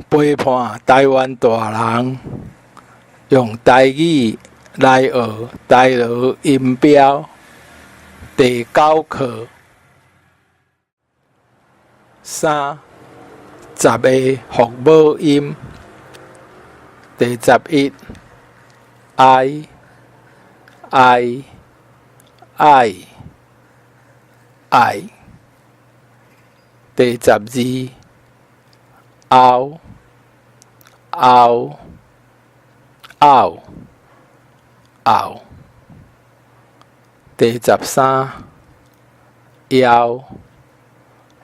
陪伴臺灣大人用台語來學台羅音標第九課。三十个復母音，第十一，愛愛愛愛，第十二，後後後後，第十三，枵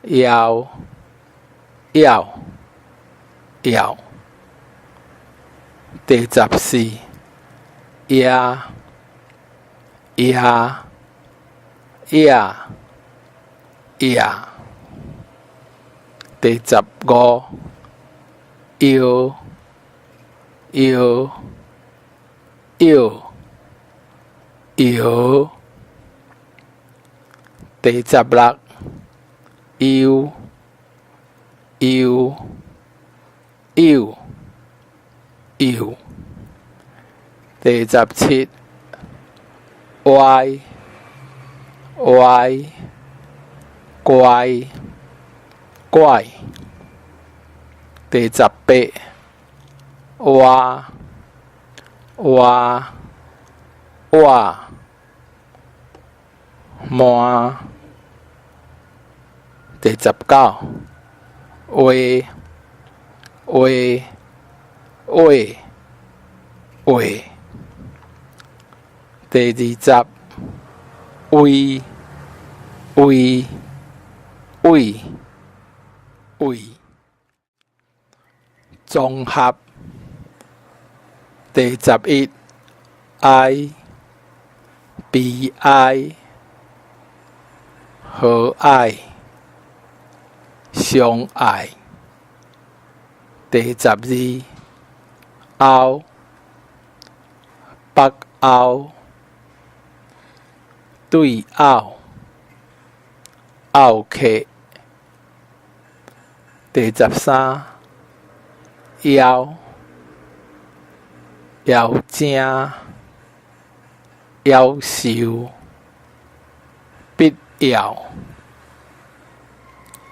枵枵枵，第十四，驛驛驛驛，第十五，藥藥藥藥，第十六，憂憂憂憂，第十七，歪歪拐拐，第十八，倚倚倚倚，第十九，畫畫畫畫，第二十，位位位位，綜合，第十一，哀悲哀和藹相愛，第十二，歐北歐對偶拗客，第十三，枵枵精夭壽必要，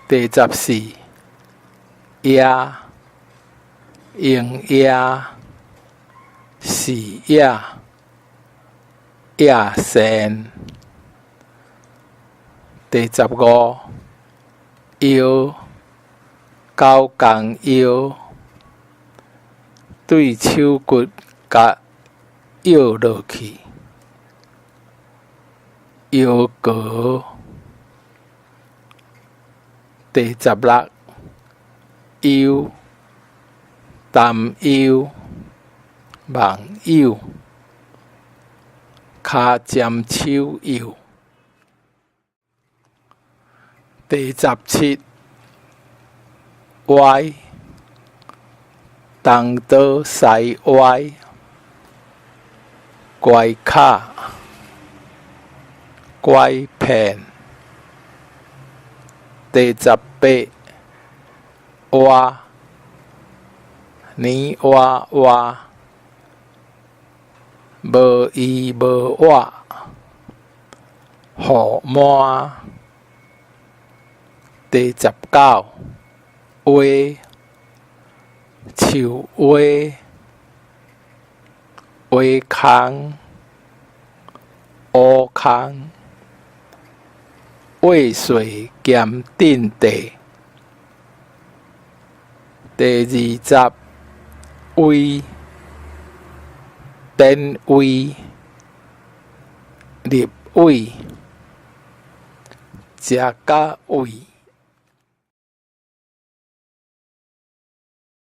第十四，野閒野視野野線，第十五，藥狗公藥對手骨共舀落去，腰果，第十六，憂擔憂網友跤尖手幼，第十七，歪東倒西歪關卡拐騙，第十八，倚泥娃娃無依無倚雨滿，第十九，畫樹畫畫空烏空畫稅兼鎮地，第二十，威典威立委食甲胃。